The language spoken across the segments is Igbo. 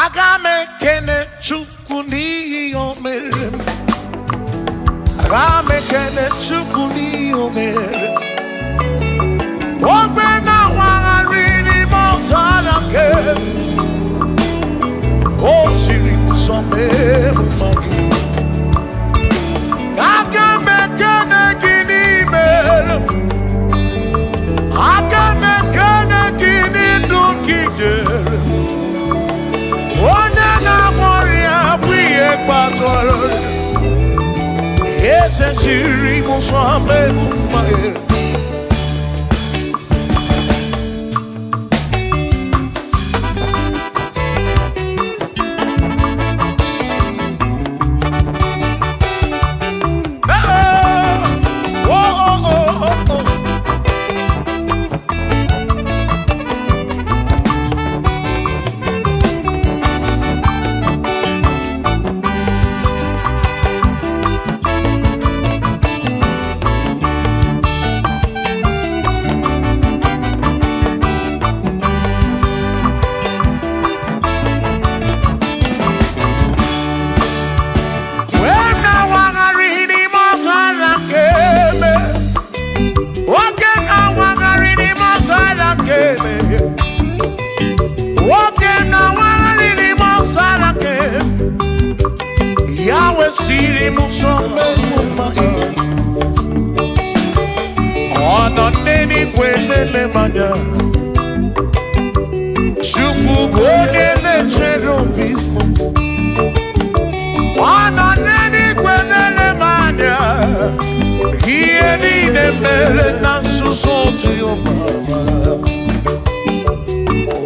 Aga m ekene Chukwu n'ihi o mere m. Aga m ekene Chukwu n'ihi o mere m. Ogbe na-awagharị n'ime ọzara nke m. O siri m nsọ mee m mma gị. Aga m ekene gị n'imere m. Aga m ekene gị n'ndụ gị nyere m. Onye na-agwọ ọrịa bụ ihe kpatara ọrịa. Eze siri m nsọ mee m mma gị. Oh, oh, oh, oh, oh. Wee na-awagharị n'ime ọzara nke eme. Nwoke na-awagharị n'ime ọzara nke eme. Nwoke na-awagharị n'ime ọzara nke eme. Ya wesịrị m nsọ mee m mma gị. Ọ nọ n'eluigwe na-ele m anya. Chukwu bụ onye na-echere obi m. Ọ nọ n'eluigwe na-ele m anya. Ihe niile mere na nzuzo Jehova mara.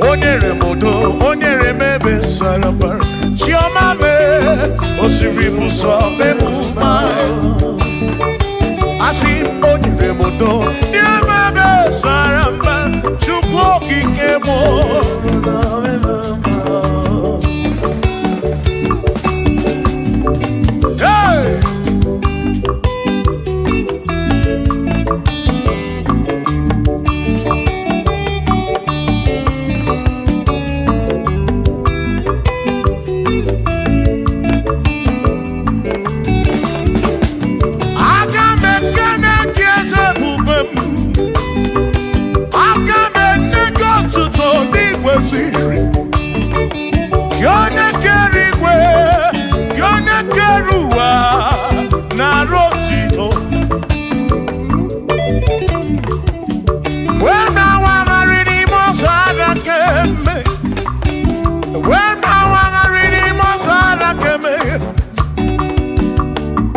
O nyere m udo, o nyere m ebe sara mbara. Chiọma mee, o siri m ụzọ mee m mma. Asị m, o nyere m udo, nye m ebe sara mbara. Chukwu okike m. Hey! Aga m ekene gị eze ebube m. Aga m enye gị otuto n'igwe siri. Gị onye kere igwe, gị onye kere ụwa, nara otito. Wee na-awagharị n'ime ọzara nke eme. Wee na-awagharị n'ime ọzara nke eme.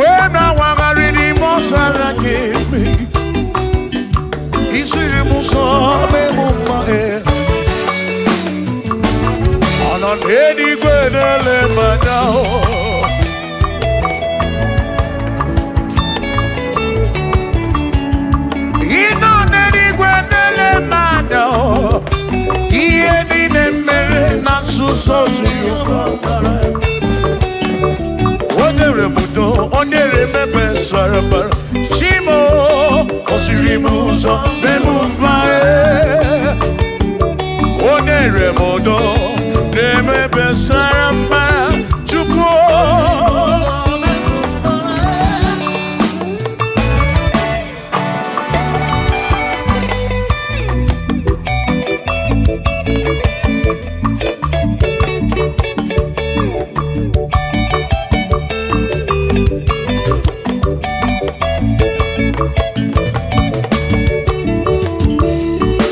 Wee na-awagharị n'ime ọzara nke eme. Isiri m nsọ mee m mma e. Ọ nọ n'eluigwe na-ele m anya o. Ị nọ n'eluigwe na-ele m anya o. Ihe niile mere na nzuzo Jehova mara. O nyere m udo, o nyere m ebe sara mbara. Chimo, o siri m ụzọ mee m mma e. O nyere m udo, na-eme ebe sara mbara. Chukwu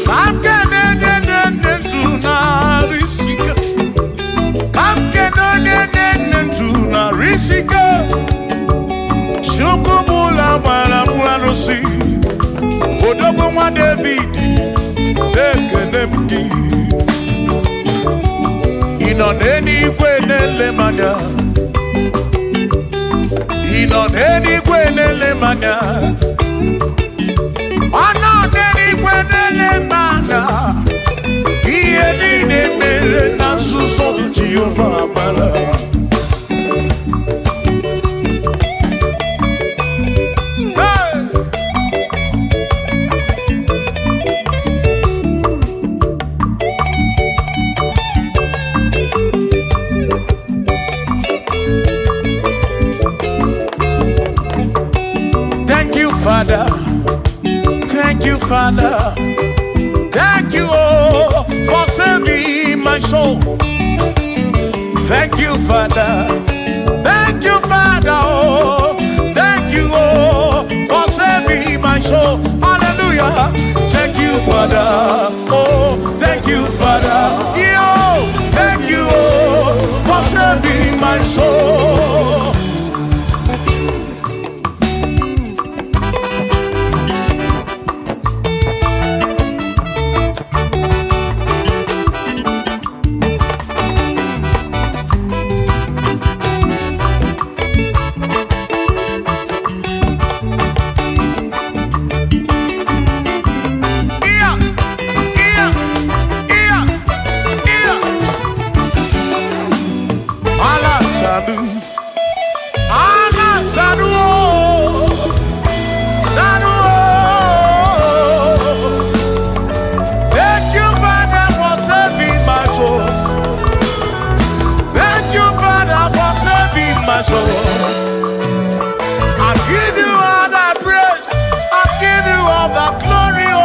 ka m kene onye na-enye ndụ narị isi ike. Ka m kene onye na-enye ndụ narị isi ike. Chukwu bụ ụlọ gbara m arụsị. Odogwu nwa David, na-ekene m gị. Ị nọ n'eluigwe na-ele m anya. Ị nọ n'eluigwe na-ele m anya. Ọ nọ n'eluigwe na-ele m anya. Ihe niile mere na nzuzo Jehova mara. Hey! Father. Thank you, Father. Thank you, oh, for saving my soul. Thank you, Father. Thank you, Father. Oh, thank you, oh, for saving my soul. Hallelujah. Thank you, Father. Oh, thank you, Father. Yo, thank you, oh, for saving my soul. Yeah, yeah, yeah, yeah. Allah Sadu, Allah Sadu, oh, Sadu, oh. Thank you, Father, for saving my soul. Thank you, Father, for saving my soul. I give you all the praise. I give you all the glory. Oh.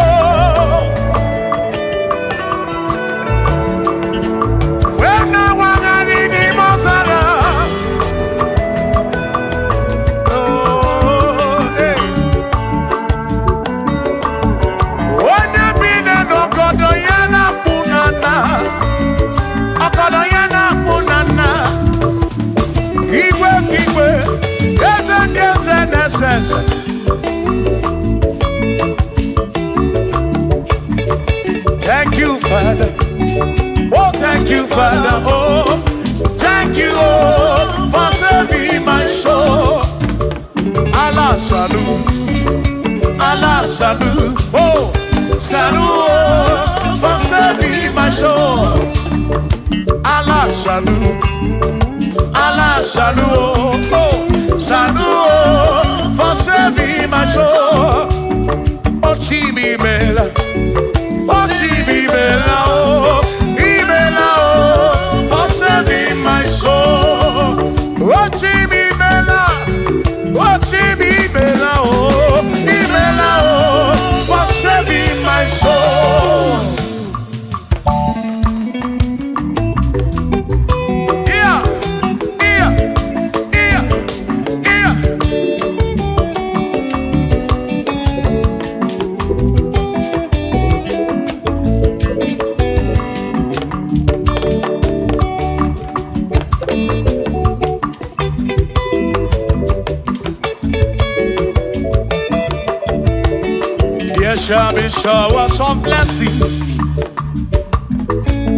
When I was in the Mozara, oh, hey. Onye bi n'ọgọdọ ya na-akpụ na nna, ọgọdọ ya na-akpụ na nna. Igwe ka igwe, eze ndị eze na-ese ese. Thank you, Father. Oh, thank you, Father. Oh, thank you, oh, for saving my soul. Allah Salu, Allah Salu, oh, Salu, oh, for saving my soul. Allah Salu, Allah Salu, oh, oh, Salu, oh, for saving my soul. Oh, Chimi Mela. Oh, Chimimela, oh, Imela, oh, for saving my soul. Oh, Chimimela, oh, Chimimela, oh, Imela, oh, for saving my soul. Yeah, yeah, yeah, yeah. There shall be showers of blessing.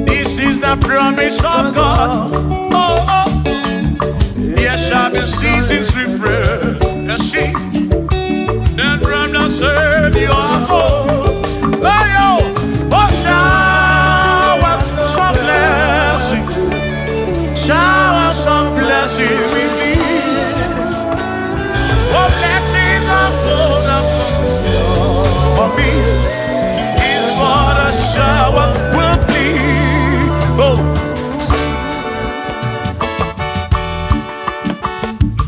This is the promise of God. Oh, oh. There shall be seasons refreshing. Then from the Savior, oh, oh, oh, showers of blessing. Showers of blessing we need. Oh, blessings are full for me. Is what a shower will be. Oh,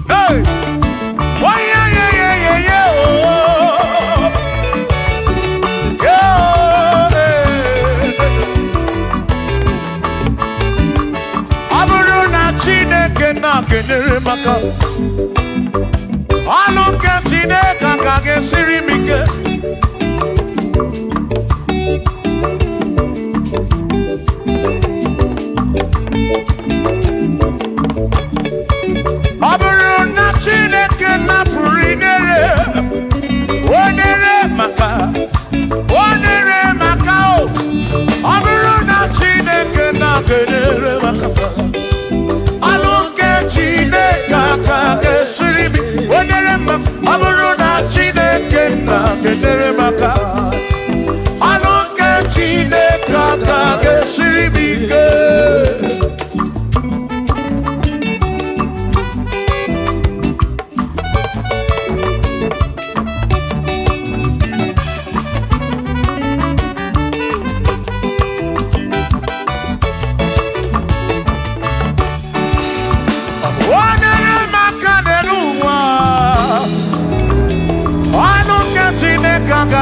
hey, why, yeah, yeah, yeah, yeah, yeah, oh, yeah, hey. Ọ bụrụ na Chineke na-kenyere m aka, ọlụ nke Chineke aka ga-esiri m ike. Ọ bụrụ na Chineke napụrụ inyere, o nyere maka, o nyere maka o. Ọ bụrụ na Chineke na-kenyere maka, ọlụ nke Chineke aka ga-esiri m, o nyere maka. Ọ bụrụ na Chineke na-kenyere maka.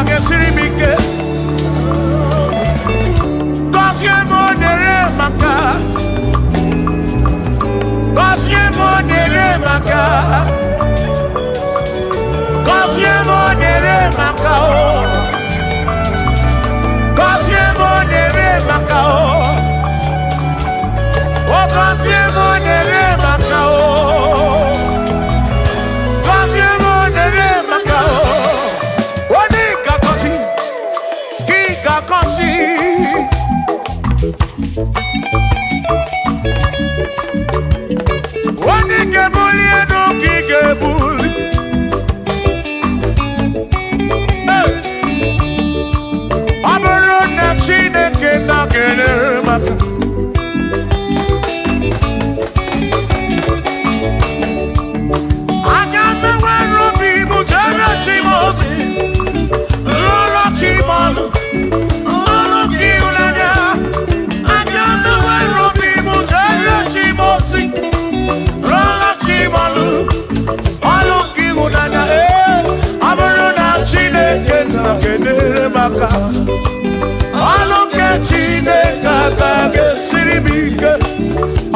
ga-esiri m ike. Gọzie m onyere maka. Gọzie m onyere maka. Gọzie m onyere maka o. Gọzie m onyere maka o. O gọzie m onyere maka o. Gọzie m onyere maka o. Onye ga-agọzi, gị ga-agọzi. Onye ga-ebuli elu ka ị ga-ebuli. Ọ bụrụ na Chineke na-enyere m aka, aga m enwere obi m jere chi m ozi, lụrụ chi m ọlụ, ọlụ gị ịhụnanya. Aga m enwere obi m jere chi m ozi, lụrụ chi m ọlụ, ọlụ gị ịhụnanya. Ee, ọ bụrụ na Chineke na-enyere m aka, ọlụ nke Chineke agaghị esiri m ike.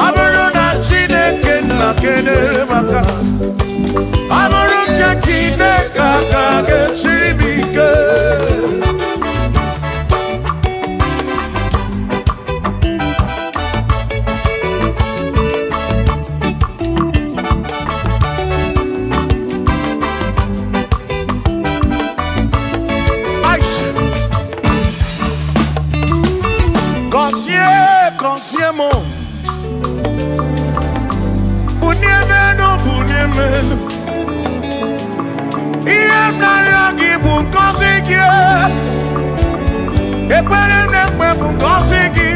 Ọ bụrụ na Chineke na-enyere m aka, ọ bụrụ nke Chineke agaghị esiri m ike. Aisha. Gọzie, gọzie m. Bunie m elu, bunie m elu. Ihe m na-arịọ gị bụ ngọzi gị. Ekpere m na-ekpe bụ ngọzi gị.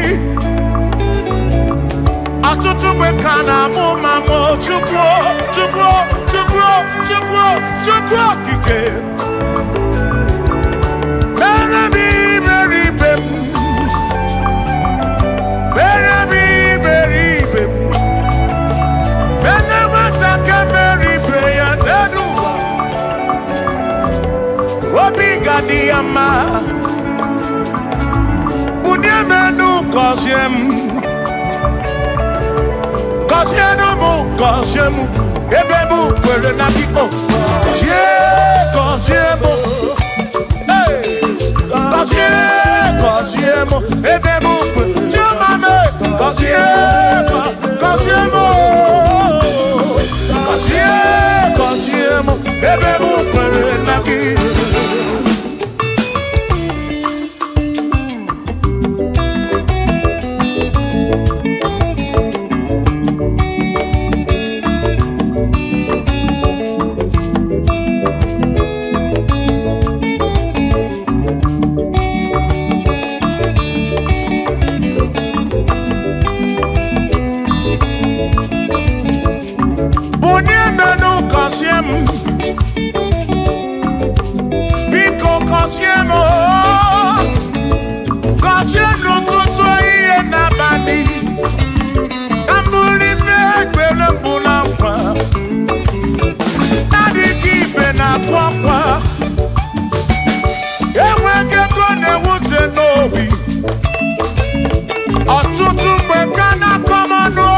Ọtụtụ mgbe ka na-amụ ma mụ Chukwu, Chukwu, Chukwu, Chukwu, Chukwu okike. Mere m iberibe m. Mere m iberibe m. Mere nwata ka mere ibe ya n'elu ụwa. Obi ga-adị ya mma. Bunie m elu, gọzie m. Gọzie m, gọzie m. Ebe m kwere na gị, o. Gọzie, gọzie m. Hey! Gọzie, gọzie m. Ebe m kwere. Chioma m, gọzie, gọzie m. Gọzie, gọzie m. Ebe m kwere na gị. Bunie m elu, gọzie m. Biko gọzie m. Gọzie n'ụtụtụ, ehihie n'abalị. Ka m bụrụ ife ekpere mbụ na nkwa. Na-adịghị ibe na-akụ akwa. Enweghị ego na-ewute n'obi. Ọtụtụ mgbe ka na-akọ m ọnụ.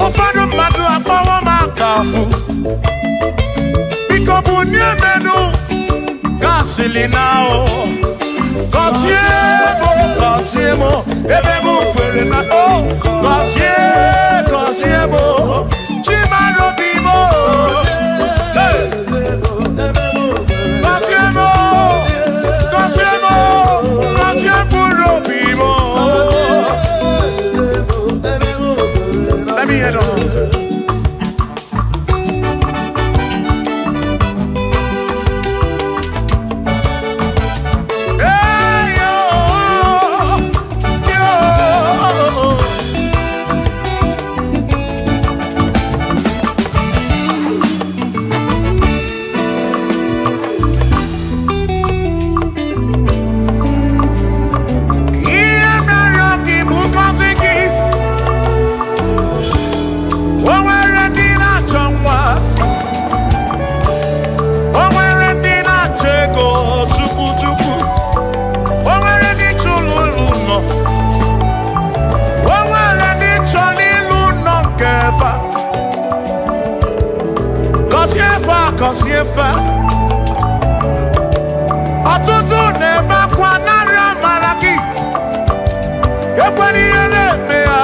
Ụfọdụ mmadụ akpọwo m aka afụ. Biko bunie m elu, gasịlị na o. Gọzie m, gọzie m, ebe m kwere na o. Gọzie, gọzie m, Chimarobi m. Hey! Gọzie m, gọzie m, gọzie mkpụrụ obi m. Let me hear them. Hey, yo, yo. Ihe m na-arịọ gị bụ ngọzi gị. gọzie fa. Ọtụtụ na-ebe akwa narị amara gị, ekwela ihe na-eme ya.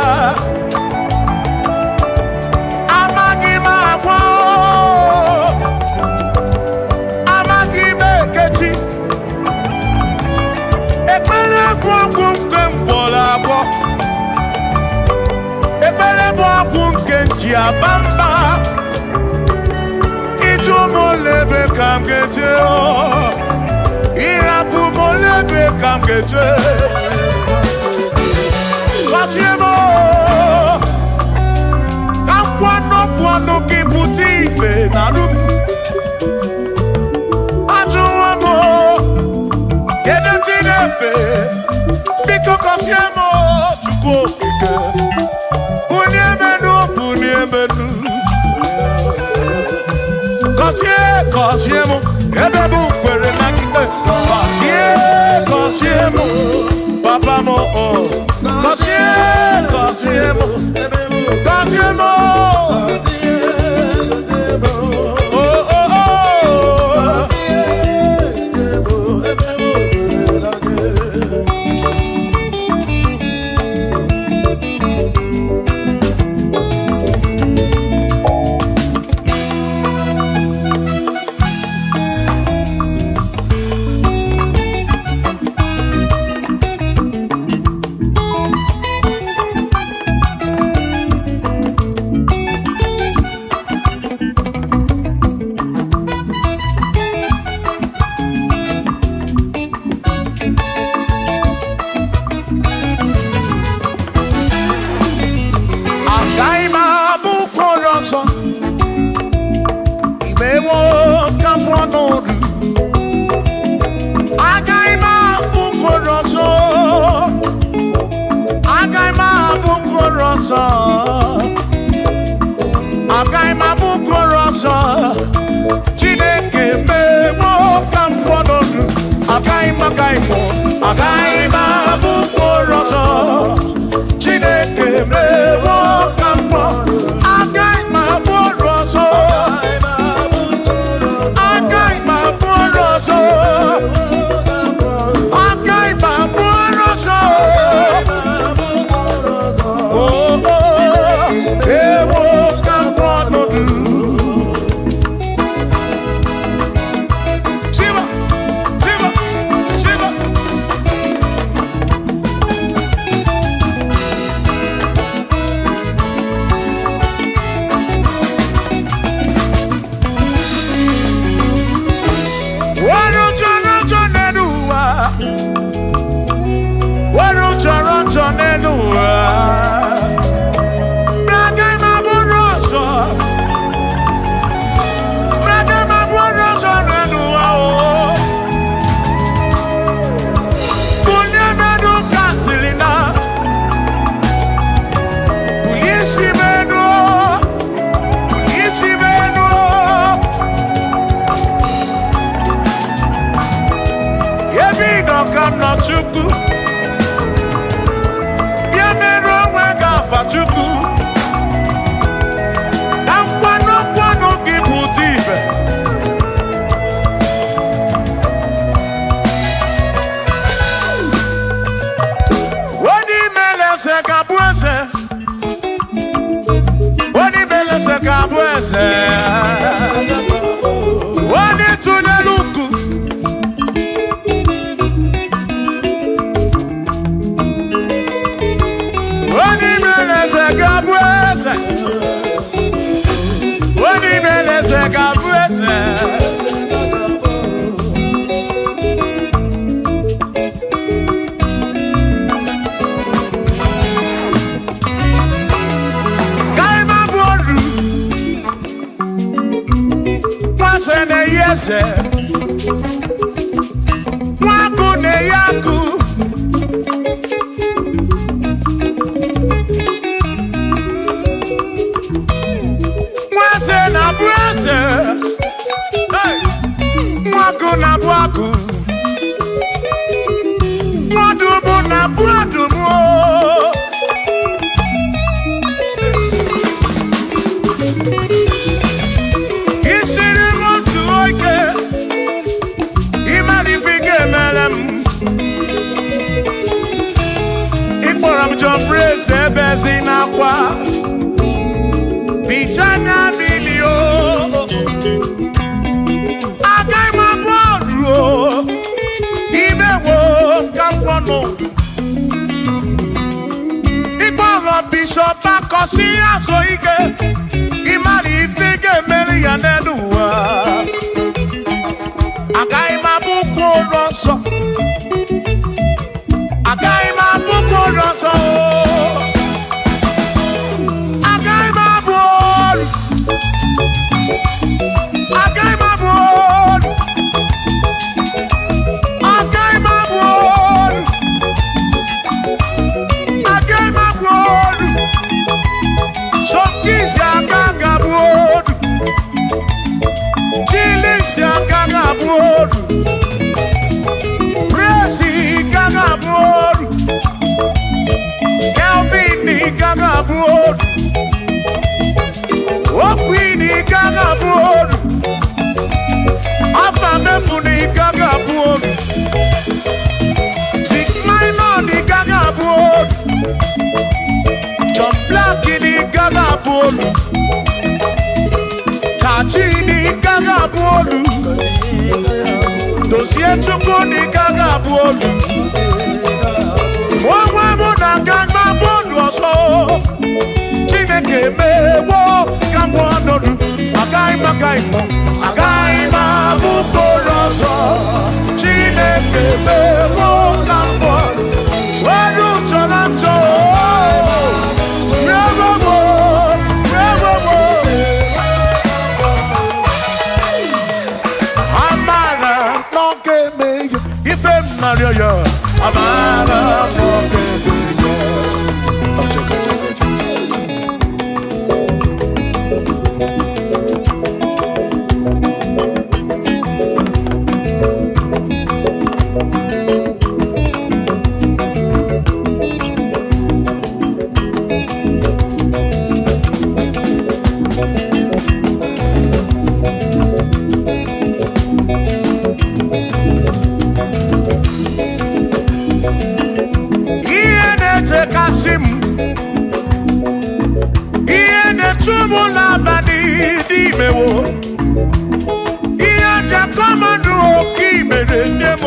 Amaghị m agwa, amaghị m ekechi. Ekpere bụ ọgwụ nke m gwọrọ agwọ. Ekpere bụ ọgwụ nke m ji aba mba. Ịjụ m ole ebe ka m ga-eje, ịrapụ m ole ebe ka m ga-eje. Gọzie m, ka m kwuo n'okwu ọnụ gị pụta ife na arụ m. Ajụwo m, kedu ndị na-efe? Biko gọzie m, Chukwu okike. Bulie m elu, bulie m elu. Gọzie, gọzie m, ebe m kwere na gị. Gọzie, gọzie m, papa m, o. Gọzie, gọzie m, gọzie m, o, o, o. Agaghị m abụ ụkwụ ọzọ, imewo ka m pụọ n'oru. Agaghị m abụ ụkwụ ọzọ, agaghị m abụ ụkwụ ọzọ, agaghị m abụ ụkwụ ọzọ. Chineke mewo ka m pụọ n'oru. Agaghị m, agaghị m, agaghị m abụ ụkwụ ọzọ. Chineke mewo ka m pụọ. Agaghị m abụ ọrụ ọzọ. Agaghị m abụ ọrụ ọzọ. Agaghị m abụ ọrụ ọzọ. Oh, oh, ewo ka m pụọ n'oru. Shiva, Shiva, Shiva. Wọ́n jọrọ jọ nínú wa. Wọ́n jọrọ jọ nínú wa. Braga ma bụrụ ọzọ. Braga ma bụrụ ọzọ nínú wa o. Bulie mmadụ kasịrị na. Bulie isi m enu o. Bulie isi m enu o. Ebe ị nọ ka m nọ Chukwu. Bịa merụ onwe gị afa Chukwu. Na nkwado nkwado gị pụta ibe. Onye imele eze ga-abụ eze. Onye imele eze ga-abụ eze. Onye tụnyere ukwu. Onye imele eze ga-abụ eze. Onye imele eze ga-abụ eze. Ka ị ma bụ oru. Nwa na-eyi eze. Nwa agụ na-eyi agụ. Nwa eze na-abụ eze. Hey! Nwa agụ na-abụ agụ. Nwa ọdụm na-abụ ọdụm o. Isiri m ụwa bichanya mmiri o agaghị m abụ ọrụ o imewo ka m gwọnụ ịkpọrọ Bishọp Akọsi azụ ike ịmara ife ga-emeri ya n'elu ụwa agaghị m abụkwa ụlọ nsọ agaghị m abụkwa ụlọ nsọ agaghị m abụ ọrụ agaghị m abụ ọrụ agaghị m abụ ọrụ agaghị m abụ ọrụ Sọmkisi aka ga-abụ ọrụ Chilisi aka ga-abụ ọrụ Prezi ka ga-abụ ọrụ Kelvin ka ga-abụ ọrụ Okwini ka ga-abụ ọrụ Afa Mefuni ka ga-abụ ọrụ Vic Minor ka ga-abụ ọrụ John Black ka ga-abụ ọrụ Kachi ka ga-abụ ọrụ Dozie Chukwu ka ga-abụ ọrụ Onwe mụ na aka mabụ ọrụ ọzọ Chineke mewo ka m ọnọdụ agaghị m agaghị m agaghị m abụ mkpụrụ ọzọ Chineke mewo ka m were ụchọ na nchọ amara n'oge eme ya ife m narịọ ya amara n'oge eme ya. Ihe na-echekasị m ihe na-echu m n'abalị n'imewo ihe njakọmọdụ oke imere nne m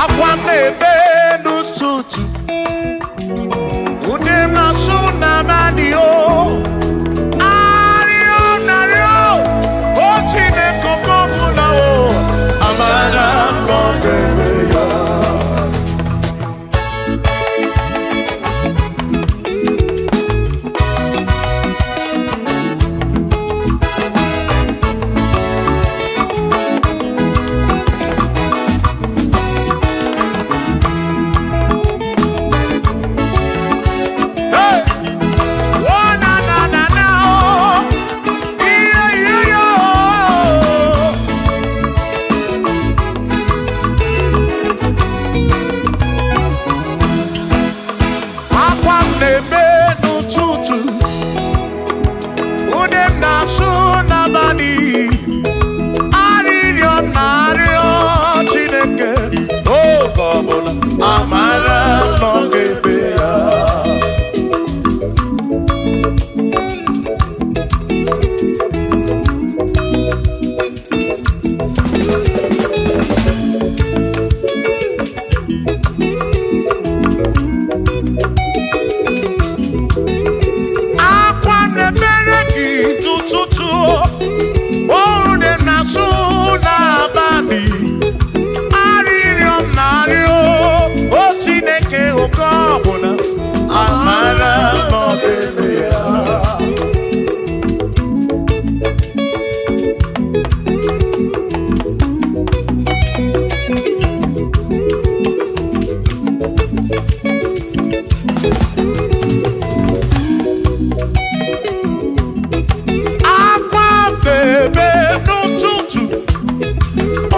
akwa m na-ebe n'ụtụtụ ude m na-asụ n'abalị o arịọ narịọ o Chineke oke ọbụla o amara m ọ ga-eme ya. Hey! Oh, na, na, na, na, oh. Yeah, yeah, yeah, oh. Akwa m na-eme n'ụtụtụ, ude m na-asụ n'abalị, arịrịọ m na-arịọ Chineke oge ọbụla amara m na ọ ga-eme ya. Akwa na-emere gị n'ụtụtụ, oru na-asụ n'abalị, arịrịọ m na-arịọ o Chineke oke ọbụla amara m ọ ga-eme ya. Akwa m na-ebe n'ụtụtụ,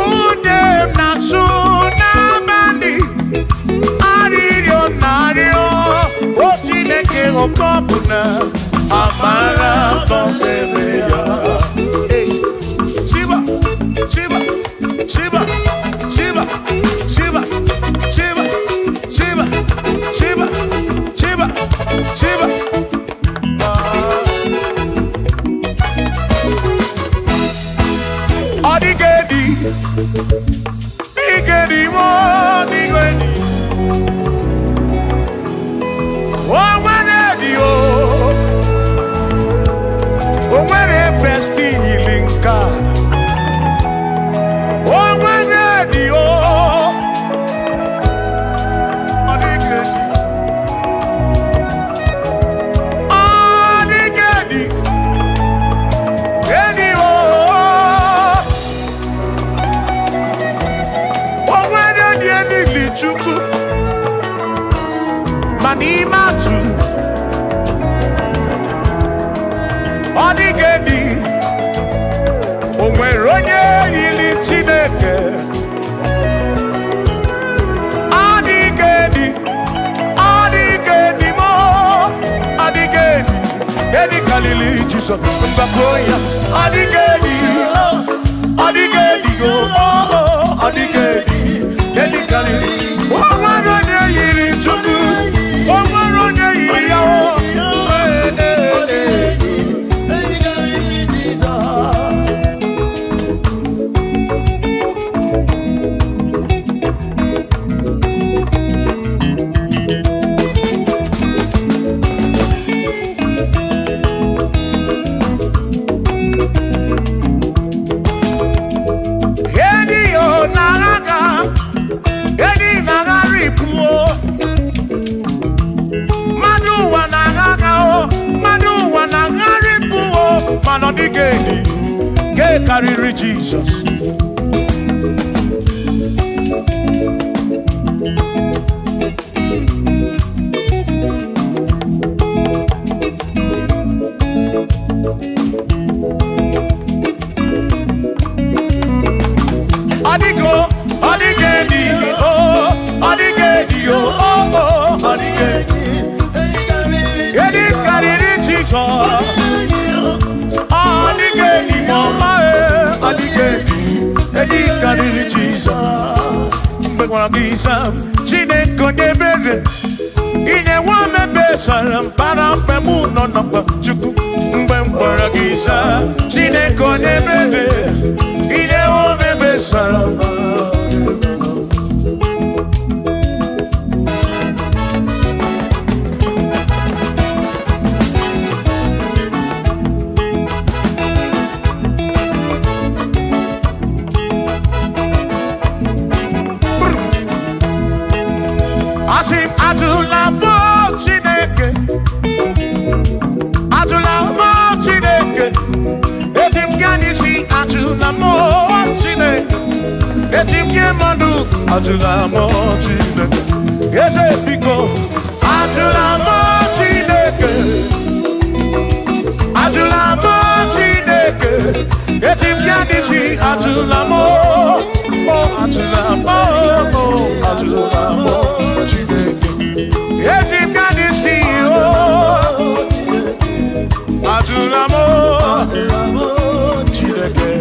ude m na-asụ n'abalị, arịrịọ m na-arịọ o Chineke oke ọbụla amara m ọ ga-eme ya. Dịka enyi m, dịka enyi. O nwere dị o. O nwere besti yiri nke a. O nwere dị o. Ọ dịka enyi. Ọ dịka enyi. Enyi o. O nwere dị enyi Chukwu. Ma n'ime atụ. Ọ dịka enyi. O nwere onye yiri Chineke. Ọ dịka enyi. Ọ dịka enyi m. Ọ dịka enyi. Enyi karịrị Jizọs mgbakọ ya. Ọ dịka enyi. Ọ dịka enyi o. Ọ dịka enyi. Enyi karịrị. O nwere onye yiri Chukwu. O nwere onye yiri ya o. Ee, ee, ee. Enyi yo na-agha, enyi na-agharịpụ o. Mmadụ ụwa na-agha o, mmadụ ụwa na-agharịpụ o, mana ọ dịghị enyi nke karịrị Jizọs. Ọ dịgo, ọ dịghị enyi o, ọ dịghị enyi o, o, o, ọ dịghị enyi. Enyi karịrị Jizọs. Ọ dịghị enyi ma ọma e, ọ dịghị enyi, enyi karịrị Jizọs. Mgbe gwara gị sam, Chineke onye ebere, inyewa m ebe sara mbara mgbe mụ nọ na mkpa Chukwu. Mgbe m gwara gị sam, Chineke onye ebere, inyewa m ebe sara mbara. Asị m ajụla m Chineke, ajụla m Chineke, eji m gaa n'isi ajụla m Chineke, eji m gị mmadụ ajụla m Chineke, eze biko ajụla m Chineke, ajụla m Chineke, eji m gaa n'isi ajụla m, o ajụla m, o ajụla m Chineke. Eji m gaa n'isi o, ajụla m Chineke.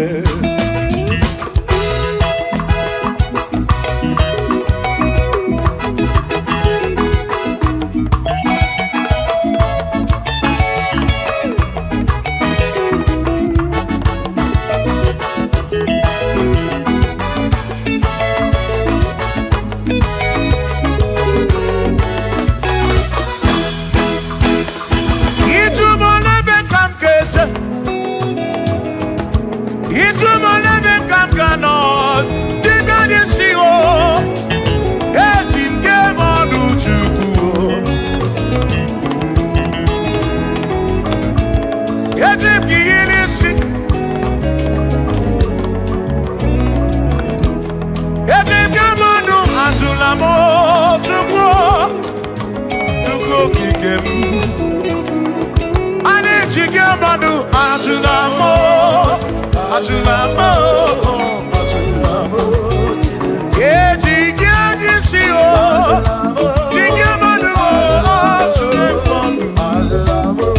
Ịjụ m n'ebe ka m ga-eje, ịjụ m n'ebe ka m ga-anọ, dịka n'isi o, eji m gị m ọnụ Chukwu o. Eji m gị yiri isi, eji m gị m ọnụ ajụla m o, Chukwu o, Chukwu okike m. A na-eji gị mmadụ ajụla m o, ajụla m o, ajụla m o. Eji gị isi o, ji gị mmadụ o, ajụla m o.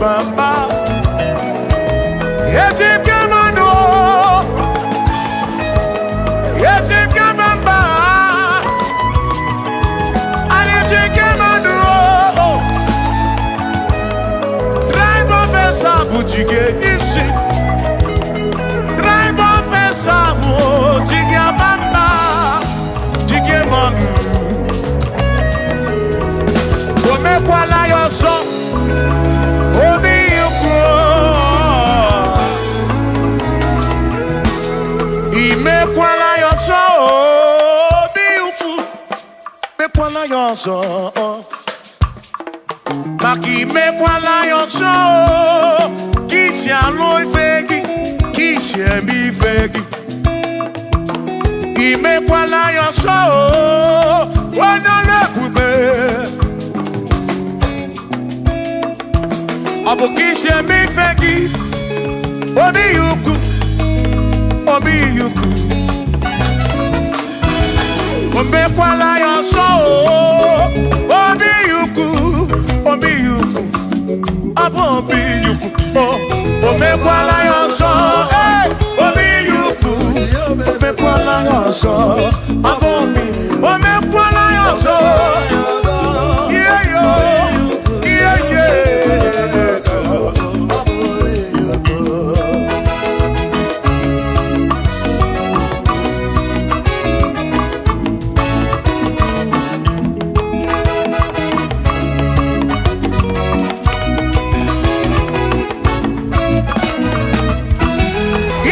Bamba. Ejim Gamano, Ejim Gabamba, Ejim Gamano, Tribe of Esavu Jige Isi, Tribe of Esavu Jige Bamba, Jige Manu, Omekwala yoso, Obi Ukwu. Imekwala ya ọsọ, obi ukwu, mekwala ya ọsọ, maka imekwala ya ọsọ, ka isi alụ ife gị, ka isi eme ife gị. Imekwala ya ọsọ, onye ọrụ ebube, ọ bụ ka isi eme ife gị, obi ukwu. Obi ukwu, omekwala ya ọsọ, obi ukwu, obi ukwu, ọ bụ obi ukwu, omekwala ya ọsọ, obi ukwu, omekwala ya ọsọ, ọ bụ obi, omekwala ya ọsọ, ihe yo, ihe ye.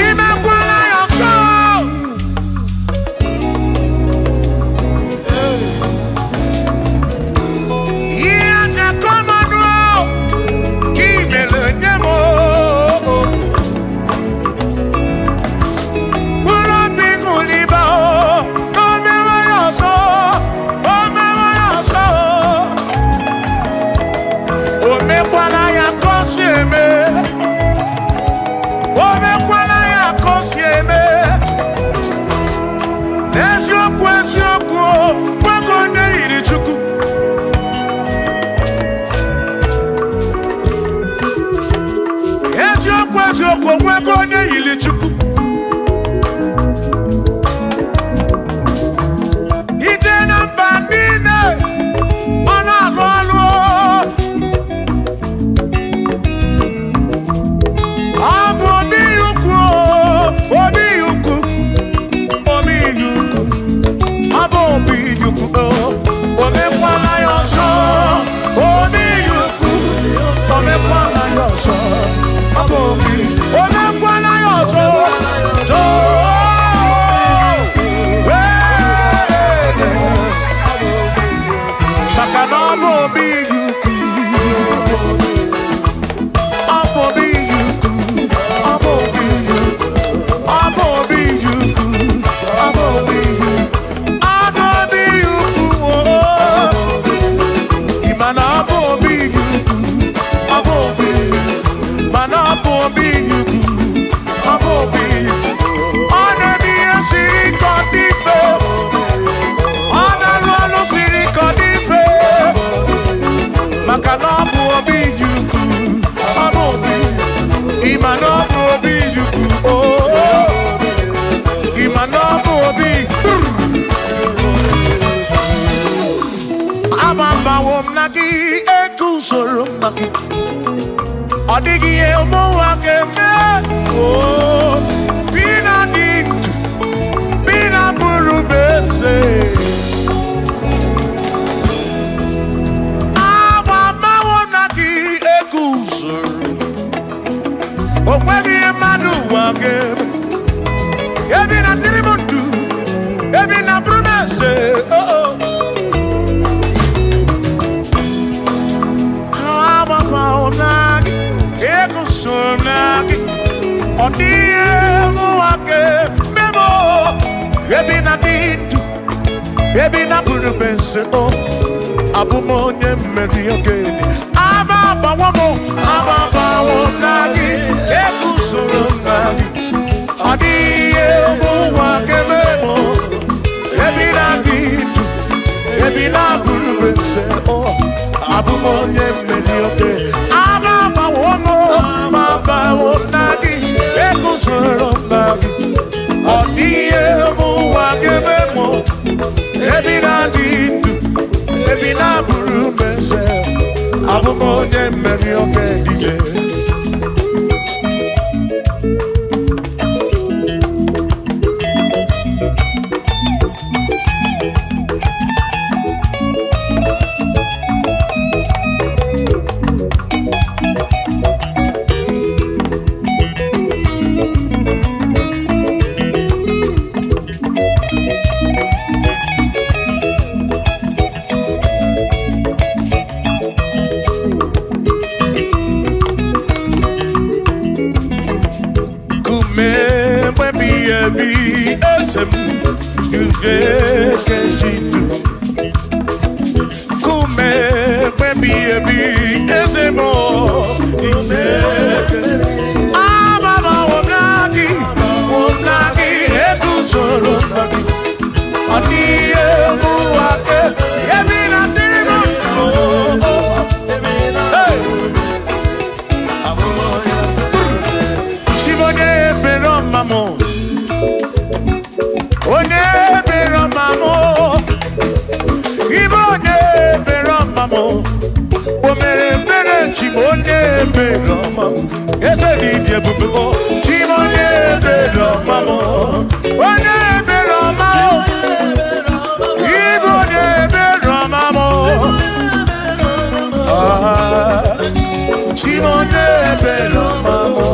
Imekwala ya ọsọ. Ihe aja kọmanụ ka imere nye m o. Mkpụrụ obi ṅụliba o, o mewe ya ọsọ, o mewe ya ọsọ. O mekwala ya ka o si eme. O mekwala ya ka o si eme. N'eziokwu eziokwu, nwoke onye yiri Chukwu. Eziokwu eziokwu, nwoke onye yiri Chukwu. Ije na mba niile, ọ na-alụ ọlụ. Ọ bụ obi ukwu, obi ukwu, obi ukwu. Ọ bụ obi ukwu, o mekwala ya ọzọ. Obi ukwu, o mekwala ya ọzọ. Ọ bụ obi, o mekwala ya ọzọ. Maka na ọ bụ obi ukwu, ọ bụ obi ukwu, ọ bụ obi ukwu, ọ bụ obi ukwu, ọ bụ obi ukwu, ọ bụ obi ukwu, oo. Ị ma na ọ bụ obi ukwu, ọ bụ obi ukwu, mana ọ bụ obi ukwu, ọ bụ obi ukwu. Ọ na-eme ihe siri ike ọ dị mfe. Ọ na-arụ ọrụ siri ike ọ dị mfe. Maka na ọ bụ obi ukwu, ọ bụ obi, ị ma na ọ bụ obi ukwu, oo. Ị ma na ọ bụ obi. Agbabawo m na gị, eguzoro m na gị. Ọ dịghị ihe ụmụ ụwa ga-eme. Oo, bi na dị ndụ, bi na bụrụ m eze. Agbabawo m na gị, eguzoro. O nweghị ihe mmadụ ụwa ga-eme. Ebi na dịrị m ndụ, ebi na bụrụ m eze. Oo. Agbabawo m na gị, eguzoro m na gị. Ọ dịghị ihe ụwa ga-eme m. Ebi na dị ndụ, ebi na bụrụ m eze. O, abụ m onye mmeri okenye. Agbabawo m, agbabawo m na gị, eguzoro m na gị. Ọ dịghị ihe ụwa ga-eme m. Ebi na dị ndụ, ebi na bụrụ m eze. O, abụ m onye mmeri okenye. Agbabawo Abụ m onye mmeri oge niile. Ebi eze m ugekejidu kume kwebi ebi eze m imeke amama womnagi womnagi eguzoro nagi oniye muwake ebi na dimo. Chibonye ebere mamo. Onye ebere mamo, ibe onye ebere mamo, o mere ebere chi m onye ebere mamo, eze dị dị ebube o, chi m onye ebere mamo, onye ebere mamo, ibe onye ebere mamo, ah, chi m onye ebere mamo.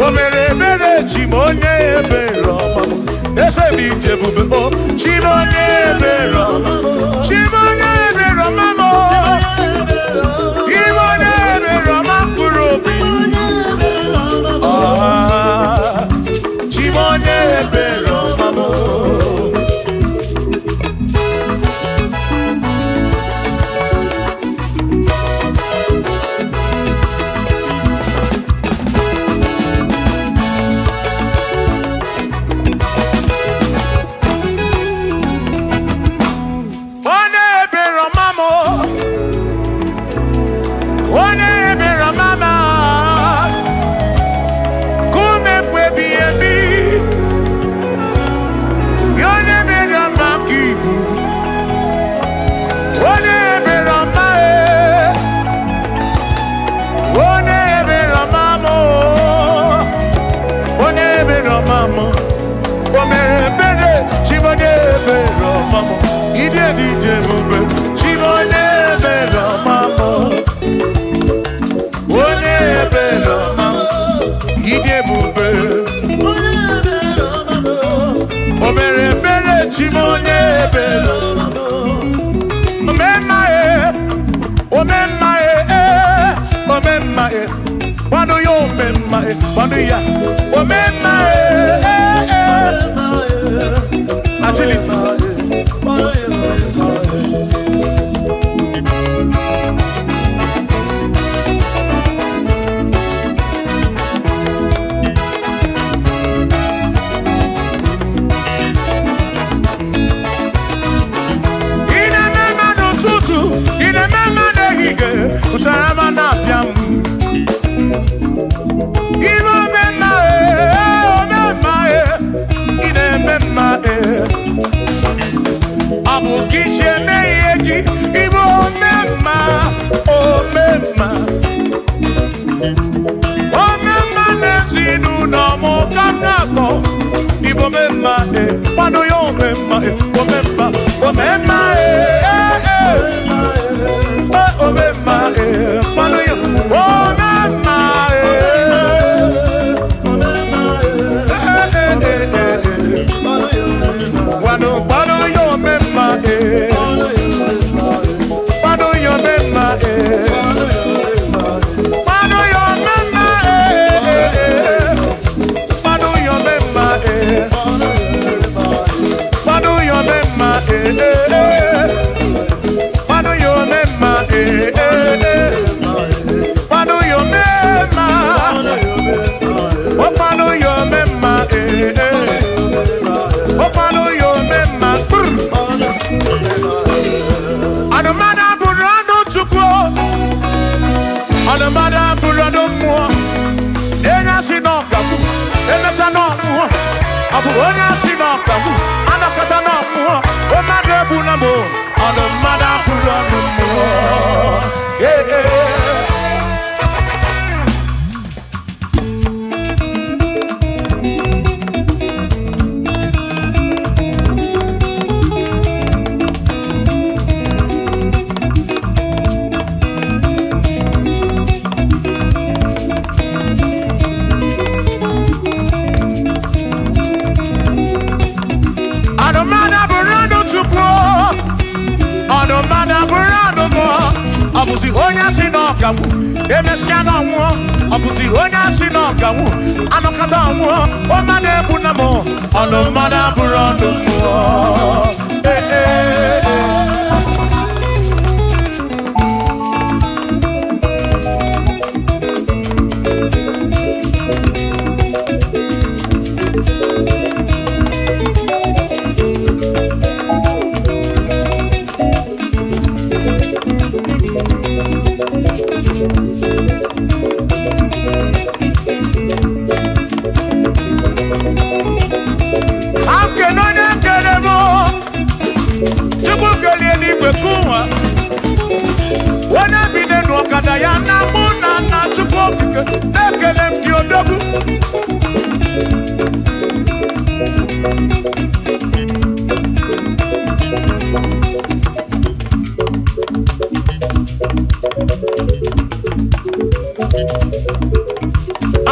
O mere ebere chi m onye ebere ọma m, eze m ije ebube o, chi m onye ebere ọma m, chi m onye ebere ọma m, ibe onye ebere ọma mkpụrụ obi, ah, chi m onye ebere ọma m. Agility. Ọ bụ onye asị na ọkagbu anakọta na mmụọ mmadụ egbu na mụ ọnụ mmadụ abụrụ ọnụ mmụọ. Ee, ee. Ọnụmmadụ abụrụ ọnụ Chukwu, ọnụmmadụ abụrụ ọnụ mmụọ. Ọ bụzi onye asị na ọkagbu emesịa na ọnwụọ. Ọ bụzi onye asị na ọkagbu anọkọta ọnwụọ. Mmadụ egbu na mụ ọnụ mmadụ abụrụ ọnụ mmụọ. Ee, ee, ee. Akene onye kere m, Chukwu kelie n'igwe kụwa onye bi n'elu ọkada ya na mụ na nna Chukwu okike na-ekele m gị odogwu.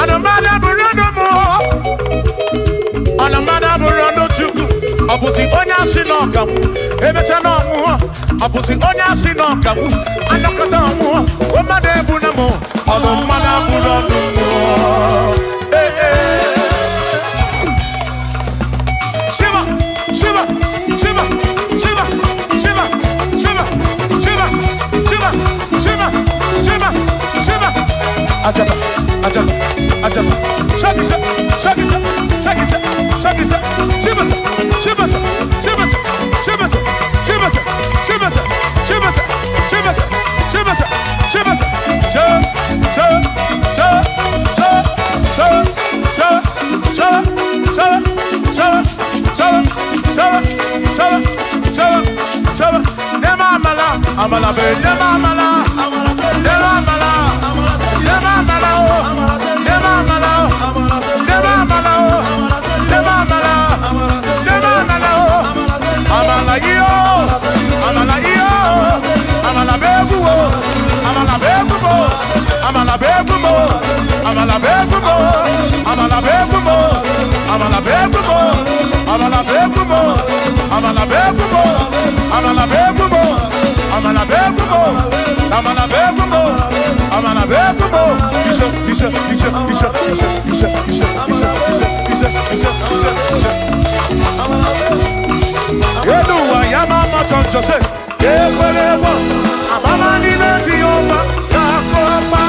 Anụmanụ abụrụ ọnụ mụ, ọnụmmadụ abụrụ ọnụ Chukwu. Ọ bụzi onye asị na ọkagbu emecha na ọnwụọ. Ọ bụzi onye asị na ọkagbu anọkọta ọnwụọ. Mmadụ egbu na mụ ọnụ mmadụ abụrụ ọnụ mmụọ. Ee, ee. Shiva, shiva, shiva, shiva, shiva, shiva, shiva, shiva, shiva, shiva, shiva. Ajaba, ajaba, ajaba. Shaki sa, shaki sa, shaki sa, shaki sa. Shiva sa, shiva sa, shiva sa, shiva sa, shiva sa, shiva sa, shiva sa, shiva sa, shiva sa, shiva sa. Sha, sha, sha, sha, sha, sha, sha, sha, sha, sha, sha, sha, sha, sha. Nema amala, amala be, nema amala, nema amala, nema amala o, nema amala o, nema amala o, nema amala, nema amala o, amala iyo, amala iyo, amala be guo, amala be guo, amala be guo, amala be guo, amala be guo, amala be guo, amala be guo, amala be guo, amala be guo, amala be guo, amala be guo, amala be guo. Isha, isha, isha, isha, isha, isha, isha, isha, isha, isha, isha, isha, isha. Yeduwa ya mama choncho se ekwerewo amama n'ime Jehova ga-akọpa.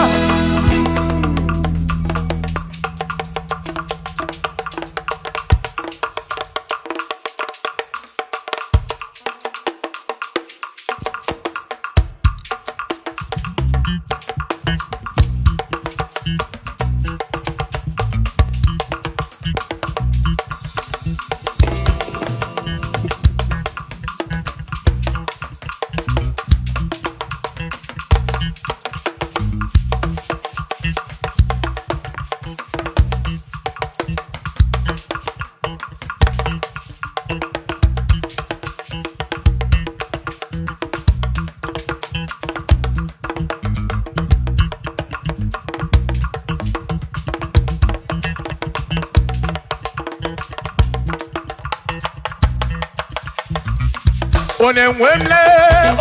Onye nwe mle,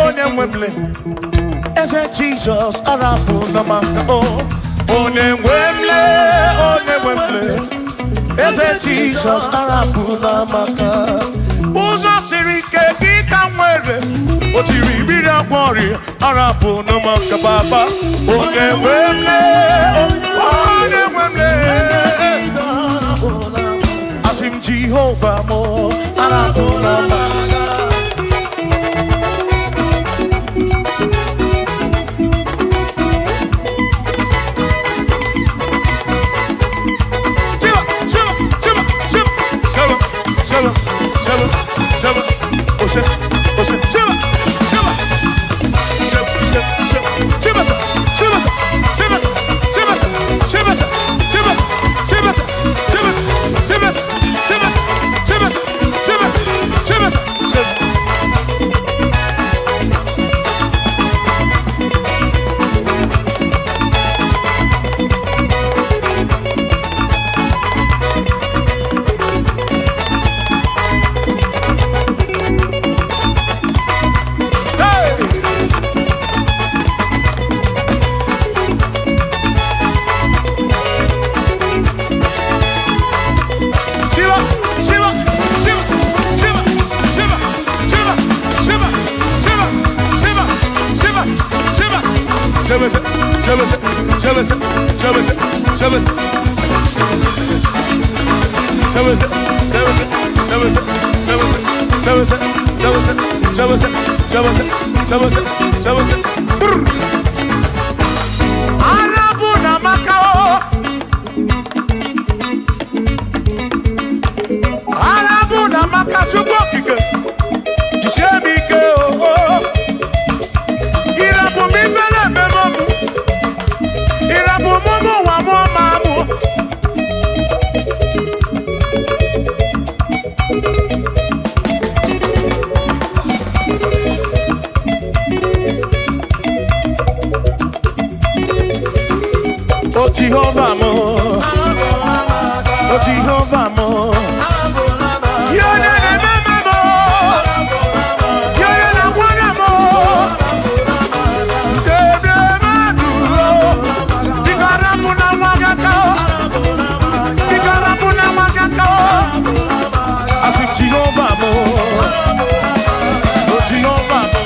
onye nwe mle, eze Jizọs arapụ na maka o. Onye nwe mle, onye nwe mle, eze Jizọs arapụ na maka. Ụzọ siri ike gị ka m nwere, o tiri mmiri agwọ ọrịa arapụ na maka baba. Onye nwe mle, onye nwe mle, asị m Jehova mụ arapụ na maka. Shiva, shiva, shiva, shiva, shiva, Sebese, sebese, sebese, sebese. Sebese, sebese, sebese, sebese, sebese, sebese, sebese, sebese, sebese, sebese. Arabu na Macao. Arabu na Macao Chukwu okike. Jisie m ike o. Irapụ m ifele ememe mụ. Irapụ m ụmụ ụwa mụọ ma mụ. O Jehovah mo, O Jehovah mo. Yone na mama mo, yone na mwana mo. Debe maduro, digarapu na mwagaka, digarapu na mwagaka. Asi Jehovah mo, O Jehovah mo.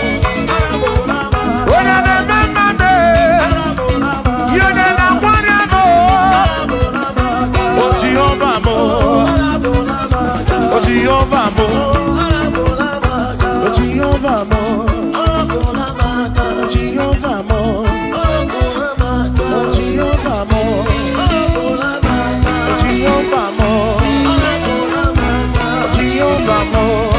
Yone na mama me, yone na mwana mo. O Jehovah mo, O Jehovah mo, O Jehovah mo, O Jehovah mo, O Jehovah mo, O Jehovah mo, O Jehovah mo.